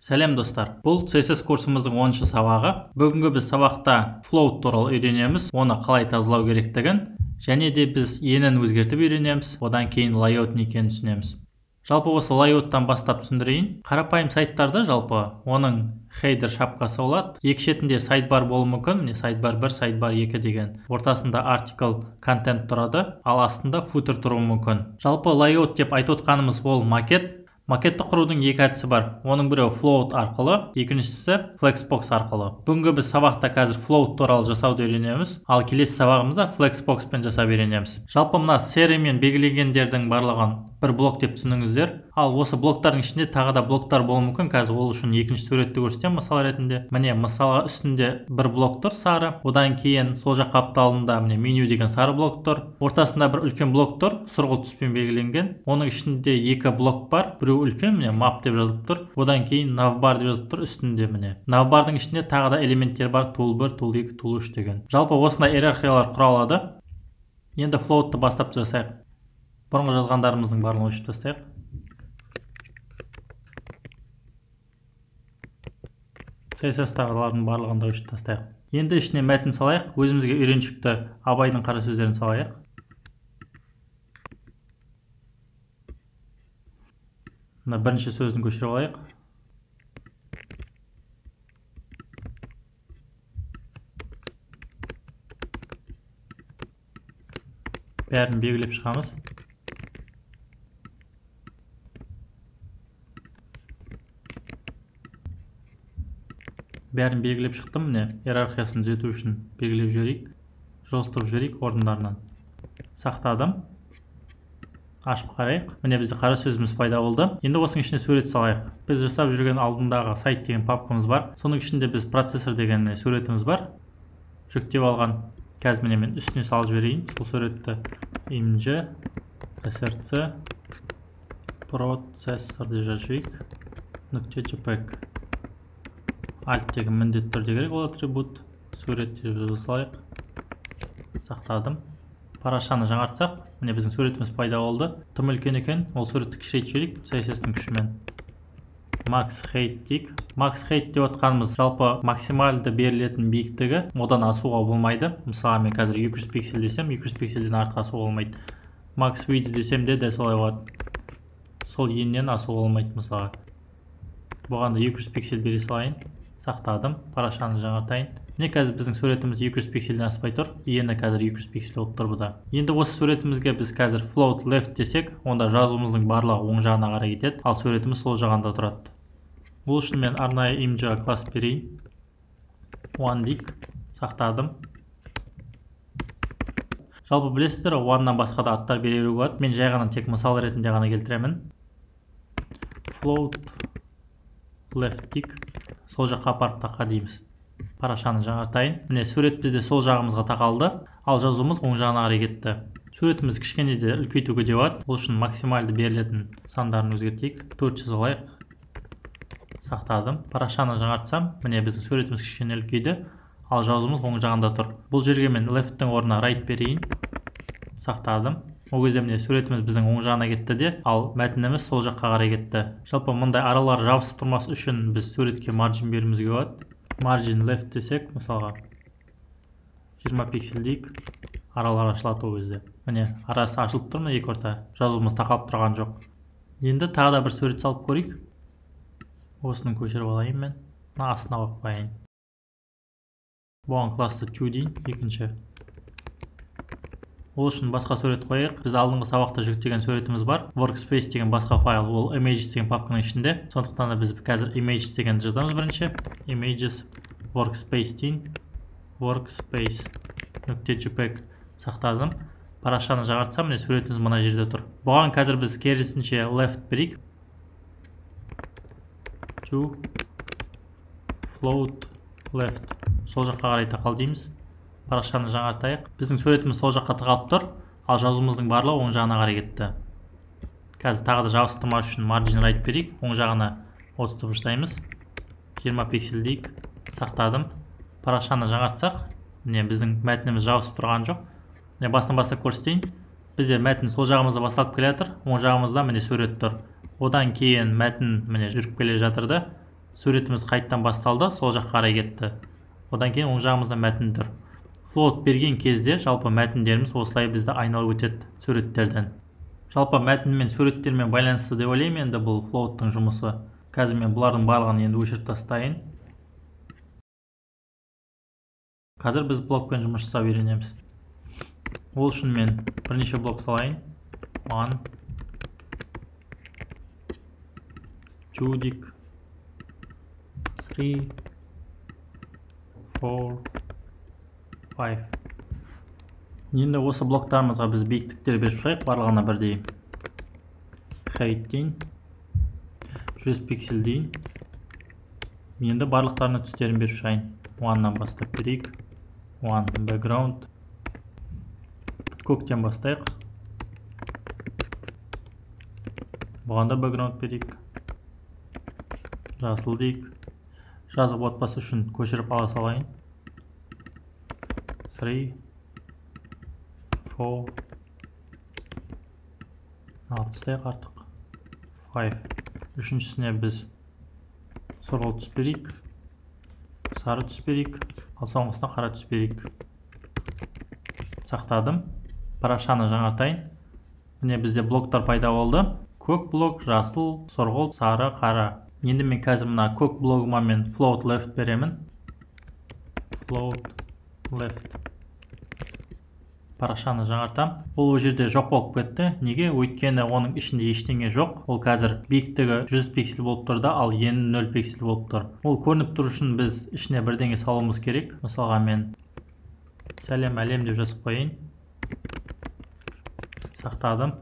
Сәлем достар. Бұл CSS курсымыздың 10-шы сабағы. Бүгінгі біз сабақта float туралы үйренеміз, оны қалай тазалау керектігін, және де біз енін өзгертіп үйренеміз, одан кейін layout не екенін түсінеміз. Жалпы осы layout-тан бастап түсіндірейін. Қарапайым сайттарда жалпы оның header шапкасы болады. Екі шетінде sidebar болуы мүмкін. Міне sidebar 1, sidebar 2 деген. Ортасында article content тұрады, ал астында footer тұруы мүмкін. Жалпы layout деп айтып отқанымыз ол макет. Макетті құрудың екі әдісі бар. Оның біреуі float арқылы, екіншісі flexbox арқылы. Бүгінгі біз сабақта қазір float туралы жасауды үйренеміз, ал келесі сабағымызда flexbox пен жасап үйренеміз. Жалпы мына сериямен белгіленгендердің барлығын бір блок деп түсініңіздер. Ал осы блоктардың ішінде тағы да блоктар болуы мүмкін. Қазір ол үшін екінші суретті көрсетемін мысал ретінде. Міне мысалға үстінде бір блок тұр сары. Одан кейін сол жақ қапталында міне меню деген сары блок тұр. Ортасында бір үлкен блок тұр, сұрғылт түспен белгіленген. Оның ішінде екі блок бар. Біреу үлкен, міне map деп жазылып тұр. Одан кейін navbar деп жазылып тұр үстінде міне. Navbардың ішінде тағы да элементтер бар. Tool 1, tool 2, tool 3 деген. Жалпы осындай иерархиялар құралады. Енді floatты бастап жасайық. Бұрынғы жазғандарымыздың барлығын өшіріп тастайық. CSS-тағылардың барлығын да өшіріп тастайық. Енді ішіне мәтін салайық. Өзімізге үйреншікті Абайдың қара сөздерін салайық. Мына бірінші сөзін көшіріп алайық. Бәрін белгілеп шығамыз. Бәрін белгілеп шықтым, міне иерархиясын түзету үшін белгілеп жіберейік, жылыстырып жіберейік орындарынан. Сақтадым. Ашып қарайық. Міне бізде қара сөзіміз пайда болды. Енді осының ішіне сурет салайық. Біз жасап жүрген алдындағы сайт деген папкамыз бар. Соның ішінде біз процессор деген суретіміз бар. Жүктеп алған. Қазір міне мен үстіне салып жіберейін. Сол суретті img src процессор деп жазып жіберейік. .jpeg. Alt деген міндетті түрде керек ол атрибут. Сурет деп жаза салайық. Сақтадым. Парашаны жаңартсақ, міне біздің суретіміз пайда болды. Тым үлкен екен, ол суретті кішірейтіп жіберейік CSS-ның күшімен. Max height дейік. Max height деп отқанымыз жалпы максималды берілетін биіктігі, одан асуға болмайды. Мысалы мен қазір 200 пиксель десем, 200 пикселден артық асуға болмайды. Max width десем де дәл солай болады. Сол еннен асуға болмайды мысалға. Бұған да 200 пиксель бере салайын. Сақтадым. Парашаны жаңартайын. Міне қазір біздің суретіміз 200 пикселден аспай тұр. Ені қазір 200 пиксель болып тұр бұда. Енді осы суретімізге біз қазір float left десек, онда жазуымыздың барлығы оң жағына қарай кетеді, ал суретіміз сол жағында тұрады. Бұл үшін мен арнайы img-ға класс берейін. One дейік. Сақтадым. Жалпы білесіздер, one-нан басқа да аттар бере беруге болады. Мен жай ғана тек мысал ретінде ғана келтіремін. Float left дейік. Сол жаққа апарып тақа дейміз. Парашаны жаңартайын. Міне сурет бізде сол жағымызға тақалды, ал жазуымыз оң жағына қарай кетті. Суретіміз кішкене де үлкейтуге де болады. Ол үшін максималды берілетін сандарын өзгертейік. 400 алайық. Сақтадым. Парашаны жаңартсам, міне біздің суретіміз кішкене үлкейді, ал жазуымыз оң жағында тұр. Бұл жерге мен left-тің орнына right берейін. Сақтадым. Ол кезде міне суретіміз біздің оң жағына кетті де, ал мәтініміз сол жаққа қарай кетті. Жалпы мындай аралар жабысып тұрмас үшін біз суретке margin беруімізге болады. Margin left десек, мысалға 20 пиксель дейік, аралар ашылады ол кезде. Міне арасы ашылып тұр, міне екі орта. Жазуымыз тақалып тұрған жоқ. Енді тағы да бір сурет салып көрейік. Осыны көшіріп алайын мен. Мына астына қойып қояйын. Бұған классты 2 дейін, екінші. Ол үшін басқа сурет қояйық. Біз алдыңғы сабақта жүктеген суретіміз бар. Workspace деген басқа файл, ол images деген папканың ішінде. Сондықтан да біз қазір images дегенді жазамыз бірінші. Images workspace дейін. Workspace .jpeg сақтадым. Парашаны жаңартсам, міне суретіміз мына жерде тұр. Бұған қазір біз керісінше left берейік. To float left. Сол жаққа қарай тақал дейміз. Парашаны жаңартайық. Біздің суретіміз сол жаққа тақалып тұр, ал жазуымыздың барлығы оң жағына қарай кетті. Қазір тағы да жабысып тұрмас үшін margin right берейік. Оң жағына отступ жасаймыз. 20 пиксель дейік. Сақтадым. Парашаны жаңартсақ, міне біздің мәтініміз жабысып тұрған жоқ. Міне басынан бастап көрсетейін. Бізде мәтін сол жағымызда басталып келе жатыр, оң жағымызда міне сурет тұр. Одан кейін мәтін міне жүріп келе жатырды. Суретіміз қайттан басталды, сол жаққа қарай кетті. Одан кейін оң жағымызда мәтін тұр. Float берген кезде жалпы мәтіндеріміз осылай бізді айналып өтеді суреттерден. Жалпы мәтінмен суреттермен байланысты деп ойлаймын енді бұл float-тың жұмысы. Қазір мен бұлардың барлығын енді өшіріп тастайын. Қазір біз блокпен жұмыс жасап үйренеміз. Ол үшін мен бірнеше блок салайын. 1 2 дейік, 3 4 5. Енді осы блоктарымызға біз биіктіктер беріп шығайық, барлығына бірдей. Height дейін, 100 пиксель дейін. Енді барлықтарына түстерін беріп шығайын. 1-нан бастап берейік. 1 background. Көктен бастайық. Бұған да background берейік. Жасыл дейік. Жазып отпас үшін көшіріп ала салайын. 3 4 алып тастайық артық. 5. Үшіншісіне біз сұрғылт түс берейік, сары түс берейік, ал соңғысына қара түс берейік. Сақтадым. Парақшаны жаңартайын. Міне бізде блоктар пайда болды. Көк блок, жасыл, сұрғылт, сары, қара. Енді мен қазір мына көк блогыма мен float left беремін. Float left. Парақшаны жаңартам. Ол жерде жоқ болып кетті. Неге? Өйткені оның ішінде ештеңе жоқ. Ол қазір биіктігі 100 пиксель болып тұр да, ал ені 0 пиксель болып тұр. Ол көрініп тұру үшін біз ішіне бірдеңе салуымыз керек. Мысалға мен сәлем әлем деп жазып қояйын. Сақтадым.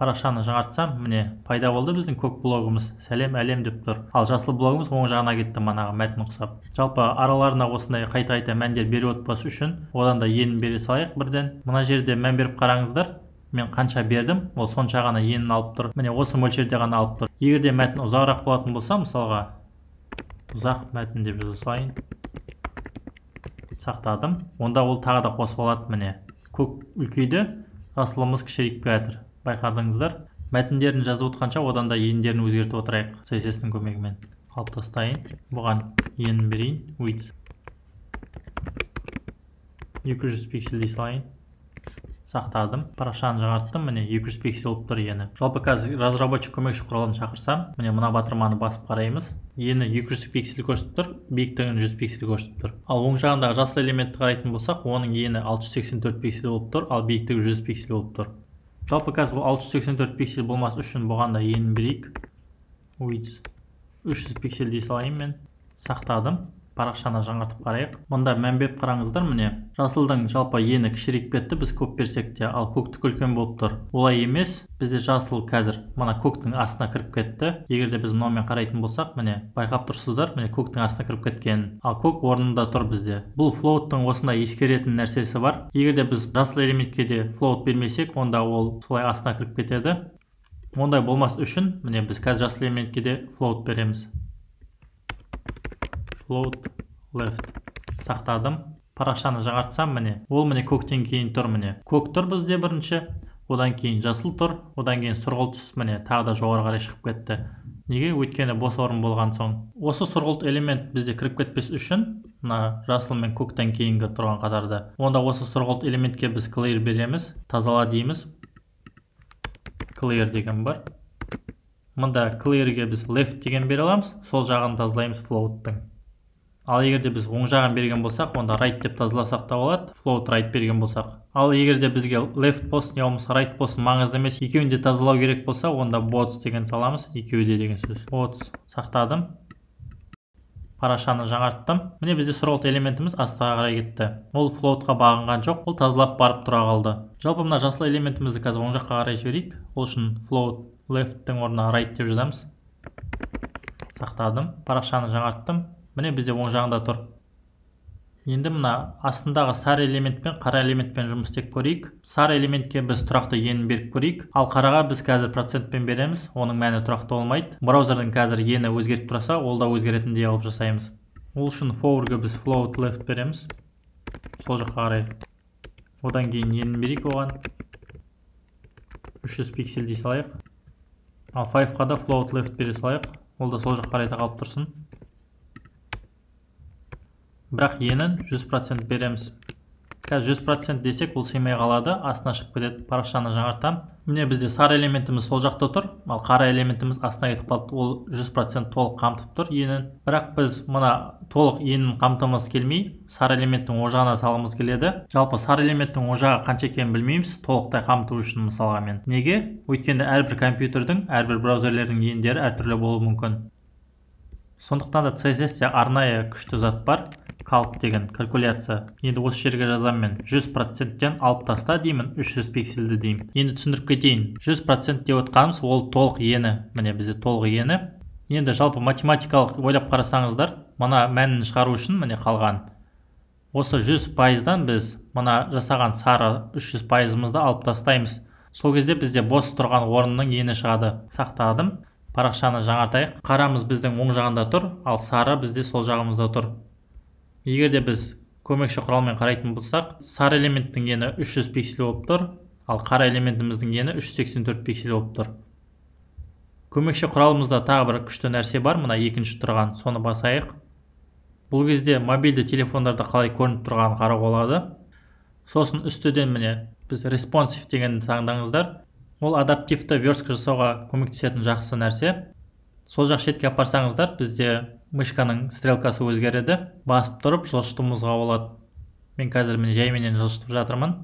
Парақшаны жаңартсам, міне пайда болды біздің көк блогымыз, сәлем әлем деп тұр. Ал жасыл блогымыз оң жағына кетті манағы мәтін ұқсап. Жалпы араларына осындай қайта-қайта мәндер беріп отпас үшін одан да енін бере салайық бірден. Мына жерде мән беріп қараңыздар. Мен қанша бердім, ол сонша ғана енін алып тұр. Міне осы мөлшерде ғана алып тұр. Егер де мәтін ұзағырақ болатын болса, мысалға ұзақ мәтін деп жаза салайын. Сақтадым. Онда ол тағы да қосып алады. Міне көк үлкейді, жасылымыз кішірейіп келатыр. Байқадыңыздар. Мәтіндерін жазып отқанша одан да ендерін өзгертіп отырайық CSS-нің көмегімен. Алып тастайын. Бұған енін берейін. Width 200 пиксель дей салайын. Сақтадым. Парақшаны жаңарттым. Міне 200 пиксель болып тұр ені. Жалпы қазір разработчик көмекші құралын шақырсам, міне мына батырманы басып қараймыз. Ені 200 пиксель көрсетіп тұр, биіктігін 100 пиксель көрсетіп тұр. Ал оң жағындағы жасыл элементті қарайтын болсақ, оның ені 684 пиксель болып тұр, ал биіктігі 100 пиксель болып тұр. Жалпы қазір бұл 684 пиксель болмас үшін бұған да енін берейік. Width 300 пиксель дей салайын мен. Сақтадым. Парақшаны жаңартып қарайық. Мұнда мән беріп қараңыздар, міне жасылдың жалпы ені кішірейіп кетті, біз көп берсек те, ал көктікі үлкен болып тұр. Олай емес, бізде жасыл қазір мына көктің астына кіріп кетті. Егер де біз мынаумен қарайтын болсақ, міне байқап тұрсыздар, міне көктің астына кіріп кеткен. Ал көк орнында тұр бізде. Бұл float-тың осындай ескеретін нәрсесі бар. Егер де біз жасыл элементке де float бермесек, онда ол солай астына кіріп кетеді. Ондай болмас үшін, міне біз қазір жасыл элементке де float береміз. Float left. Сақтадым. Парақшаны жаңартсам, міне ол міне көктен кейін тұр, міне көк тұр бізде бірінші, одан кейін жасыл тұр, одан кейін сұрғылт түс, міне тағы да жоғары қарай шығып кетті. Неге? Өйткені бос орын болған соң. Осы сұрғылт элемент бізде кіріп кетпес үшін мына жасыл мен көктен кейінгі тұрған қатарда, онда осы сұрғылт элементке біз clear береміз, тазала дейміз. Clear деген бар. Мында clearге біз left деген бере аламыз, сол жағын тазалаймыз float-тың. Ал егер де біз оң жағын берген болсақ, онда right деп тазаласақ та болады, float right берген болсақ. Ал егер де бізге left болсын, я болмаса right болсын маңызды емес, екеуін де тазалау керек болса, онда both деген саламыз, екеуі де деген сөз. Both. Сақтадым. Парақшаны жаңарттым. Міне бізде сұрғылт элементіміз астыға қарай кетті. Ол floatқа бағынған жоқ, ол тазалап барып тұра қалды. Жалпы мына жасыл элементімізді қазір оң жаққа қарай жіберейік. Ол үшін float left-тің орнына right деп жазамыз. Сақтадым. Парақшаны жаңарттым. Міне бізде оң жағында тұр. Енді мына астындағы сары элементпен қара элементпен жұмыс істеп көрейік. Сары элементке біз тұрақты енін беріп көрейік. Ал қараға біз қазір процентпен береміз. Оның мәні тұрақты болмайды. Браузердің қазір ені өзгеріп тұрса, ол да өзгеретіндей алып жасаймыз. Ол үшін forward-ге біз float left береміз. Сол жаққа қарай. Одан кейін енін берейік оған. 300 пиксель дей салайық. Ал 5-қа да float left бере салайық. Ол да сол жаққа қарай қалып тұрсын. Бірақ енін 100% береміз. Қазір 100% десек, ол сыймай қалады, астына шығып кетеді. Парақшаны жаңартам. Міне бізде сары элементіміз сол жақта тұр, ал қара элементіміз астына кетіп қалды. Ол 100% толық қамтып тұр енін. Бірақ біз мына толық енін қамтымыз келмей, сары элементтің оң жағына салғымыз келеді. Жалпы сары элементтің оң жағы қанша екенін білмейміз, толықтай қамту үшін мысалға мен. Неге? Өйткені әрбір компьютердің, әрбір браузерлердің ендері әртүрлі болуы мүмкін. Сондықтан да CSS-те арнайы күшті зат бар, calc деген калькуляция. Енді осы жерге жазамын мен 100%-тен алып таста деймін, 300 пиксельді деймін. Енді түсіндіріп кетейін. 100% деп отқанымыз ол толық ені. Міне бізде толық ені. Енді жалпы математикалық ойлап қарасаңыздар, мына мәнін шығару үшін міне қалған. Осы 100%-дан біз мына жасаған сары 300%-ымызды алып тастаймыз. Сол кезде бізде бос тұрған орынның ені шығады. Сақтадым. Парақшаны жаңартайық. Қарамыз біздің оң жағында тұр, ал сары бізде сол жағымызда тұр. Егер де біз көмекші құралмен қарайтын болсақ, сары элементтің ені 300 пиксель болып тұр, ал қара элементіміздің ені 384 пиксель болып тұр. Көмекші құралымызда тағы бір күшті нәрсе бар, мына екінші тұрған, соны басайық. Бұл кезде мобильді телефондарда қалай көрініп тұрғанын қарауға болады. Сосын үстіден міне біз responsive дегенді таңдаңыздар. Ол адаптивті верстка жасауға көмектесетін жақсы нәрсе. Сол жақ шетке апарсаңыздар, бізде мышканың стрелкасы өзгереді. Басып тұрып жылжытуымызға болады. Мен қазір міне жайменен жылжытып жатырмын.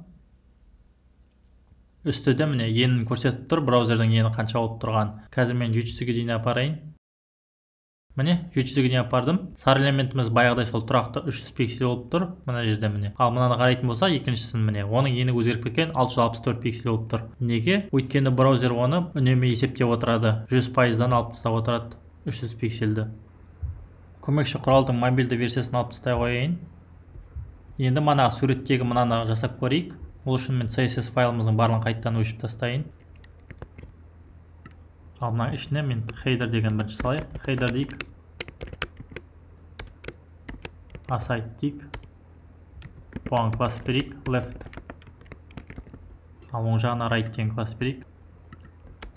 Үстіде міне енін көрсетіп тұр, браузердің ені қанша болып тұрған. Қазір мен 700-ге дейін апарайын. Міне 700-ге дейін апардым. Сары элементіміз баяғыдай сол тұрақты 300 пиксель болып тұр. Мына жерде міне. Ал мынаны қарайтын болсақ, екіншісін міне, оның ені өзгеріп кеткен 664 пиксель болып тұр. Неге? Өйткені браузер оны үнемі есептеп отырады. 100%-дан алып тастап отырады 300 пиксельді. Көмекші құралдың мобильді версиясын алып тастай қояйын. Енді мана суреттегі мынаны жасап көрейік. Ол үшін мен CSS файлымыздың барлығын қайтадан өшіріп тастайын. Ал мына ішіне мен header деген бірінші салайық. Header дейік. Aside дейік. Бұған класс берейік. Left. Ал оң жағына right деген класс берейік.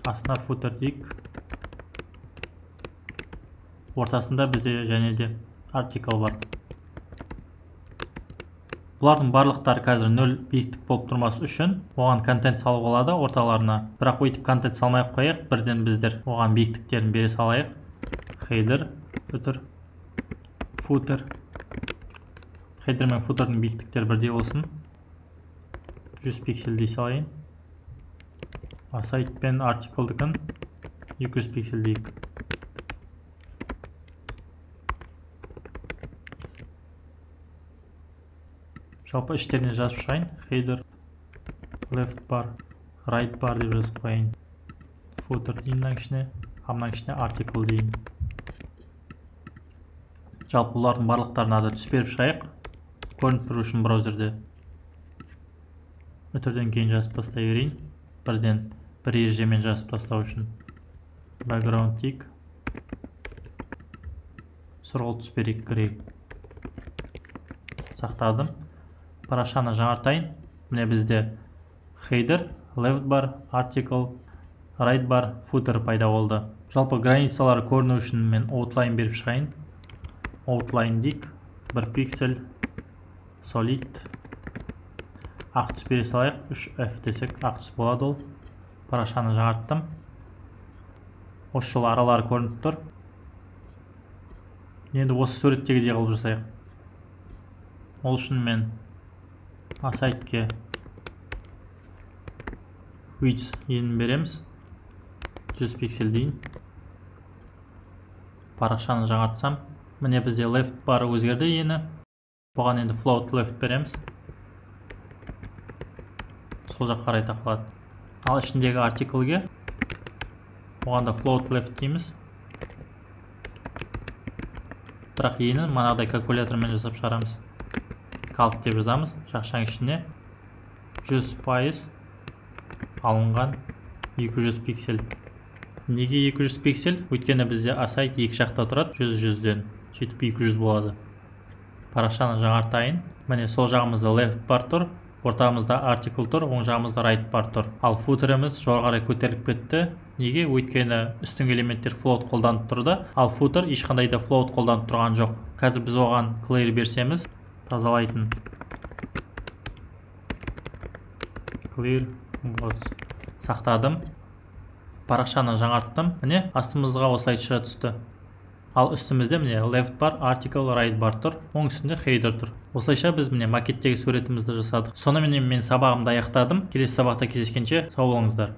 Астына footer дейік. Ортасында бізде және де article бар. Бұлардың барлықтары қазір 0 биіктік болып тұрмас үшін оған контент салуға болады орталарына. Бірақ өйтіп контент салмай ақ қояйық, бірден біздер оған биіктіктерін бере салайық. Header, footer, footer. Header мен footer'дің биіктіктері бірдей болсын. 100 пиксель дей салайын. Aside пен article'дікін 200 пиксель дейік. Жалпы іштеріне жазып шығайын. Header, left bar, right bar деп жазып қояйын. Footer дейін мынаның ішіне, ал мынаның ішіне article дейін. Жалпы бұлардың барлықтарына да түс беріп шығайық. Көрініп тұру үшін браузерде. Өтірден кейін жазып тастай берейін. Бірден бір ережемен жазып тастау үшін. Background дейік. Сұрғылт түс берейік, грей. Сақтадым. Парақшаны жаңартайын. Міне бізде header, left bar, article, right bar, footer пайда болды. Жалпы границалары көріну үшін мен outline беріп шығайын. Outline дейік. 1 пиксель, solid. Ақ түс бере салайық. 3F десек ақ түс болады ол. Парақшаны жаңарттым. Осы жолы аралары көрініп тұр. Енді осы суреттегідей қылып жасайық. Ол үшін мен Aside-ке width енін береміз. 100 пиксель дейін. Парақшаны жаңартсам, міне бізде left бар өзгерді ені. Бұған енді float left береміз. Сол жаққа қарай тақалады. Ал ішіндегі article-ге оған да float left дейміз. Бірақ енін манағыдай калькулятормен жасап шығарамыз. Calc деп жазамыз. Жақшаның ішіне 100% алынған 200 пиксель. Неге 200 пиксель? Өйткені бізде aside екі жақта тұрады, 100-100-ден. Сөйтіп 200 болады. Парақшаны жаңартайын. Міне сол жағымызда left бар тұр, Ортамызда article тұр, оң жағымызда right bar тұр. Ал footer'іміз жоғары қарай көтеріліп кетті. Неге? Өйткені үстіңгі элементтер float қолданып тұрды, ал footer ешқандай да float қолданып тұрған жоқ. Қазір біз оған clear берсеміз, тазалайтын clear both. Сақтадым. Парақшаны жаңарттым. Міне, астымызға осылайша түсті. Ал үстімізде міне left bar, article, right bar тұр. Оң үстінде header тұр. Осылайша біз міне макеттегі суретімізді жасадық. Соныменен мен сабағымды аяқтадым. Келесі сабақта кездескенше сау болыңыздар.